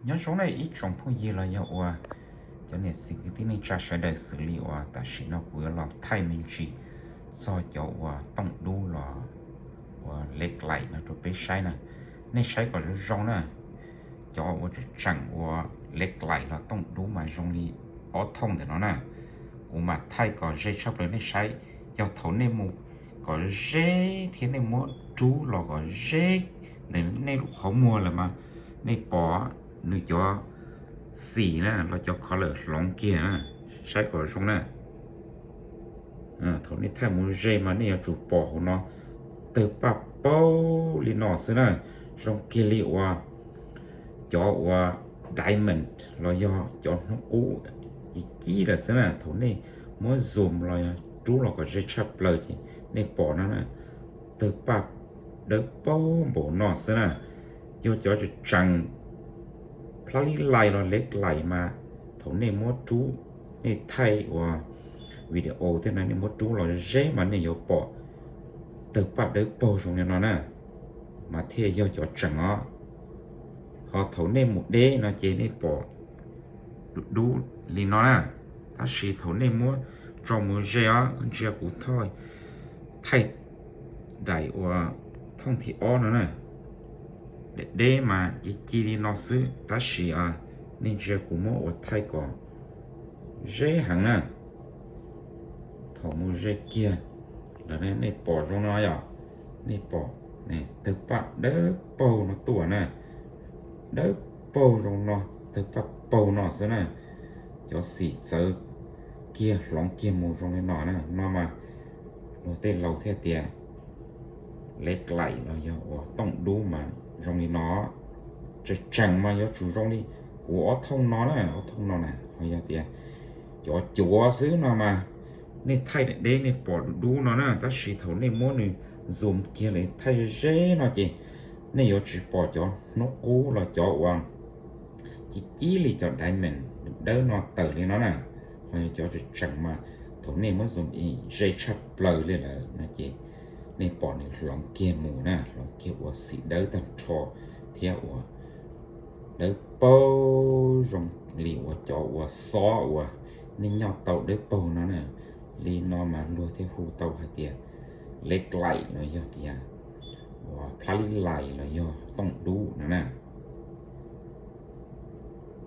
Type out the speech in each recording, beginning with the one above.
Nyob zoo na ib tsoom phooj ywg los yog ua cov niam txiv kwv tij neej tsa sawv daws, xws li uas tam sim no kuv yuav los thaij me ntsis txog cov uas tooj dub los ua leb laim no rau peb saib na. Nej saib kom zoo zoo na. Cov uas tseem ua leb laim los tooj dub mas zoo li ob thooj ntawm no na. Kuv mam thaij kom ze tshaj plaws nej saib. Yog thaum nej mus kom ze thiab nej muab rub los kom ze ntawm nej lub qhov muag lawm mas nej pom nws cov xim na los cov color hloov kiag na. Saib kom zoo na. Thaum nej thaij mus ze mas nej yuav tsum pom hauv no tawg paj paug li no xwb na. Zoo kiag li uas cov uas diamond los yog cov hnub qub ci cib lawm xwb na. Thaum nej muab zoom los yog rub los kom ze tshaj plaws ces nej pom no na, tawg paj dawb paug npaum no xwb na. Yog cov tseem plab lib lais los leb laim mas thaum nej muab rub, nej thaij ua video thiab na, nej muab rub los ze mas nej yuav pom tawg paj dawb paug zoo li no na, mas thiaj yog cov tseem os. Ho thaum nej mus deb no ces nej pom dub dub li no na. Tab sis thaum nej muab tso mus ze os, ntsia kuv thaij daim uas thooj thib ob no na, deb deb mas ci ci li no xwb, tab sis nej ntsia kuv muab ua thaij kom ze heev na. Thaum mus ze kiag lawm nej pom zoo no yom, nej pom tawg paj dawb paug no tuaj na, dawb paug zoo no, tawg paj paug no xwb na. Cov xim txawv kiag hloov kiag mus zoo li no na, no mas luag tej laus thiaj tias leb laim los yog uas tooj dub mas zoo li no. Tseem tseem mas yuav tsum zoo li kuv ob thooj no na, ob thooj no na. Ho yog tias cov cuav xwb no mas nej thaij deb nej pom dub dub no na, tab sis thaum nej muab nws zoom kiag lawm thaij ze no ces nej yuav tsis pom cov hnub qub los cov uas ci cib li cov diamond dawb no tawm li no na. Ho yog cov tseem tseem mas thaum nej muab zoom in ze tshaj plaws li lawm no ces nej pom nws hloov kiag mus na, hloov kiag ua xim dawb tag nrho thiab ua dawb paug zoo li uas cov uas xob uas nej nyoj tau dawb paug no na. Li no mas luag thiaj hu tau hais tias leb laim los yog tias uas plab lib lais los yog tooj dub no na.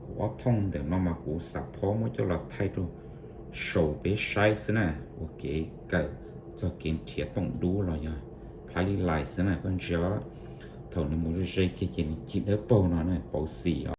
Kuv ob thooj ntawm no mas kuv xam phob muab coj los thaij rau saum peb saib xwb na, ua kev kawm txog kev nrhiav tooj dub los yog plab lib lais xwb na. Koj ntsia, thaum nws mus ze kiag ces nws cig dawb paug no na, pauv xim.